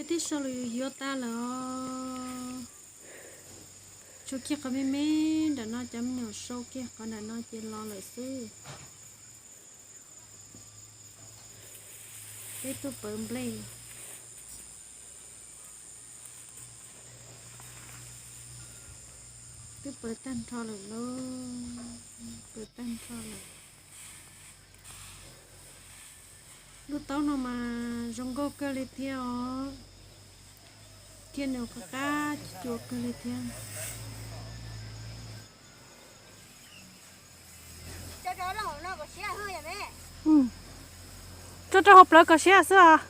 Tib sau lawm yuav yuav tas lawm os. Tshuav kiag qhov me me nram no, cov me nyuam sau kiag qhov nram no ces los lawm xwb. Peb tuaj pawv nplej. Twb pawv tag nrho lawm lauj, pawv tag nrho lawm. Lub taub no mas zoo nkauj kawg li thiab os, thiab nws qab qab cuab kawg li thiab. Tso rau hauv plawv kom siab xwb os.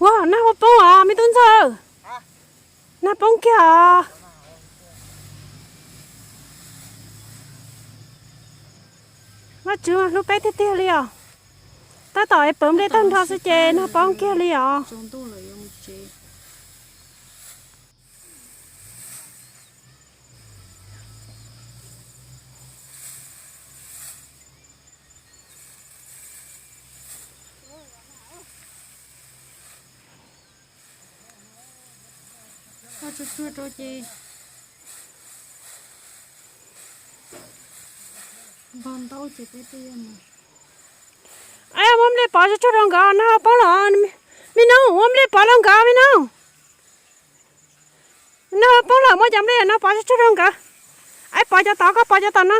Ua, nag ua poob os me tub ntxawg. Nag poob kiag os. Vaj tswv hlub peb tiag tiag li os. Tab tom es pawv nplej tag nrho xwb ces nag poob kiag li os. Tsuag tsuag rau ces npog ntaub ces peb twb yuav mus. Muab nplej pov tsuag tsuag rau nkawd, nag poob lawm. Me nus, muab nplej pov rau nkawd me nus. Nag poob lawm, muab cov nplej no pov tsuag tsuag rau nkawd. Aib, pov cov tod, koj pov cov tom no.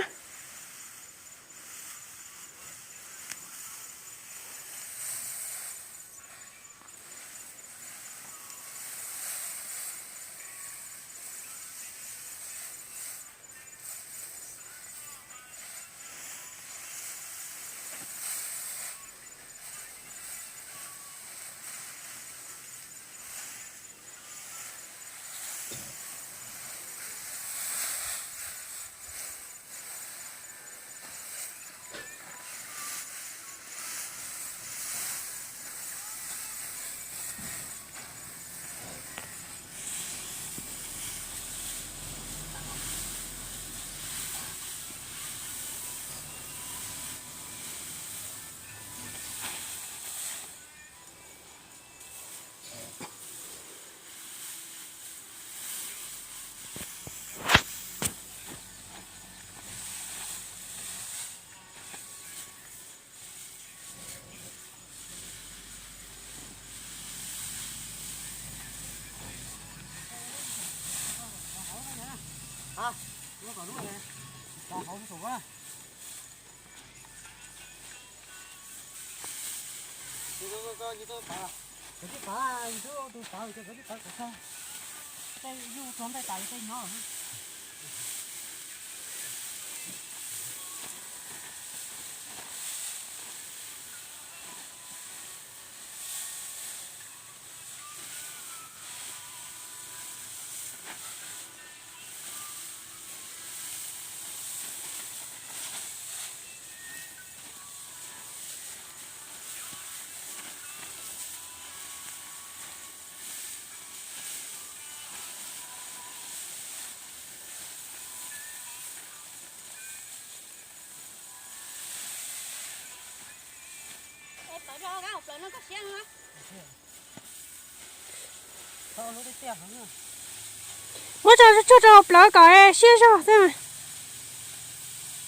Muab tso tsuag tsuag rau hauv plawv kom siab zog xwb,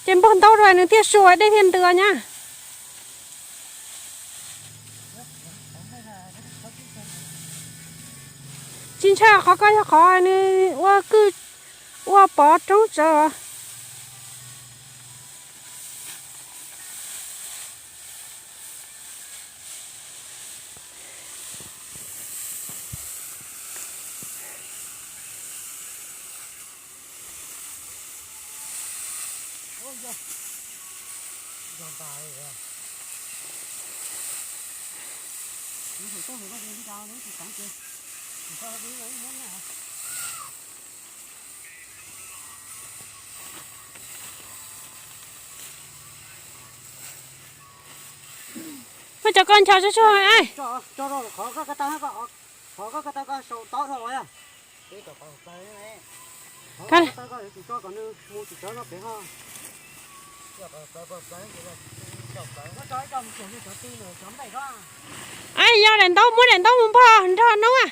ces npog ntaub rau nws thiaj su dej thiaj ntws nyab. Tsis ntshai, qhov ko yog qhov nws ua kwj ua pov roob tsawv. Muab cov ko ncho tsuag tsuag. Yog daim ntaub, muab daim ntaub mus npog nrog noob a.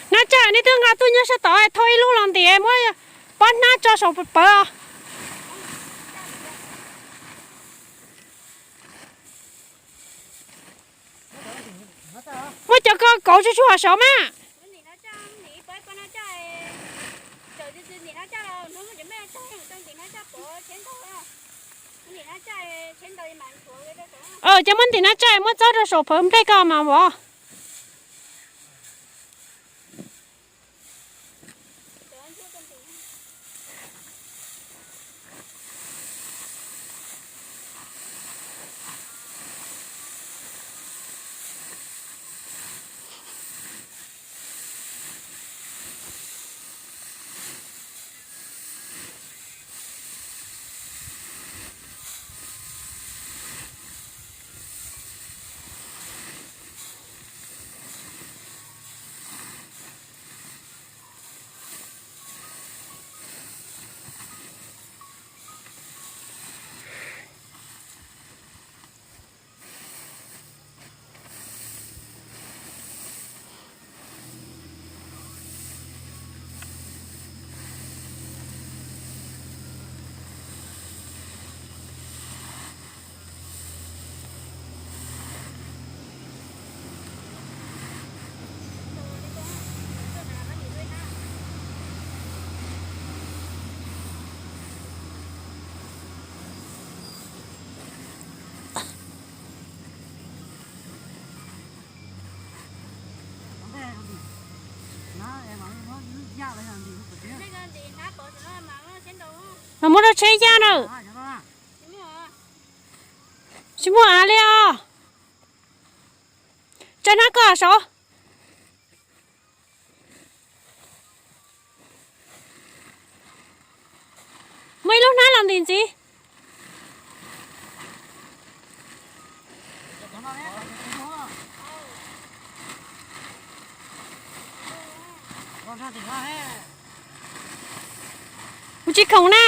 Hnab tsaj nej twb nqa tuaj nyob sab tod, thauj ib lub los ntim muab pob hnab tso saum pawv os. Muab cov ko kauv tsuag tsuag hauv saud mas. Ces muab ntim hnab tsaj muab txob rau saum pawv nplej ko mas vov. Mas muab rau tsheb yaj na. Tsis muaj av li os. Tso hnab ko saud. Muaj ib lub hnab los ntim ntxiv. Kuv tsis khoom na.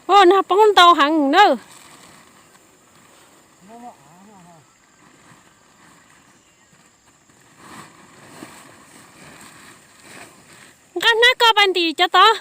Ua, nag poob ntau heev nawb. Nqa hnab ko pais ntim cov tod.